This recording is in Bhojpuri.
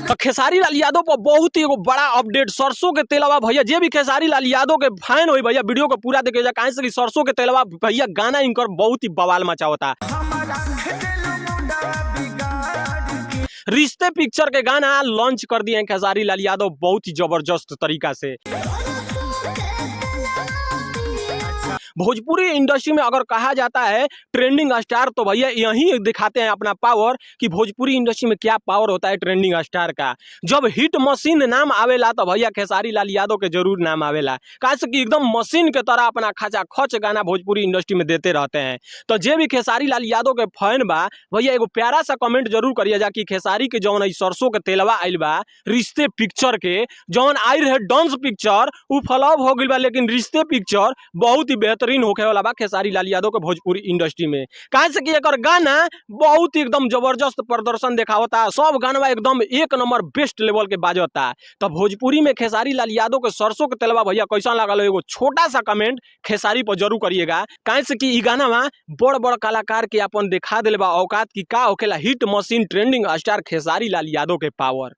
तो खेसारी लाल यादव पर बहुत ही एगो बड़ा अपडेट सरसों के तेलवा भैया। जे भी खेसारी लाल यादव के फैन होई भैया, वीडियो को पूरा देखे जा, काहे से कि सरसों के तेलवा भैया गाना इनकर बहुत ही बवाल मचावता। रिश्ते पिक्चर के गाना लॉन्च कर दिए हैं खेसारी लाल यादव बहुत ही जबरदस्त तरीका से। भोजपुरी इंडस्ट्री में अगर कहा जाता है ट्रेंडिंग स्टार, तो भैया यही दिखाते हैं अपना पावर कि भोजपुरी इंडस्ट्री में क्या पावर होता है ट्रेंडिंग स्टार का। जब हिट मशीन नाम आवेला तो भैया खेसारी लाल यादव के जरूर नाम आवेला, काहे से कि एकदम मशीन के तरह अपना खचा खच गाना भोजपुरी इंडस्ट्री में देते रहते हैं। तो जे भी खेसारी लाल यादव के फैन बा भैया, एगो प्यारा सा कमेंट जरूर करिए जा कि खेसारी के जौन ई सरसों के तेलवा आइल बा रिश्ते पिक्चर के, जौन आई रहे डांस पिक्चर उ फ्लॉप हो गइल बा, लेकिन रिश्ते पिक्चर बहुत ही बेहतरीन होखे वाला बा खेसारी लाल यादव के भोजपुरी इंडस्ट्री में। काहे से कि एकर गाना बहुत ही एकदम जबरदस्त प्रदर्शन देखावता, सब गाना एकदम एक नंबर बेस्ट लेवल के बाजता। तो भोजपुरी में खेसारी लाल यादव के सरसों के तेलवा भैया कैसा लागल, एगो छोटा सा कमेंट खेसारी पर जरूर करिएगा। काहे से कि ई गाना बड़ बड़ कलाकार के अपन दिखा दिले बा औकात की का होखेला hit machine trending star Khesari Lal Yadav के पावर।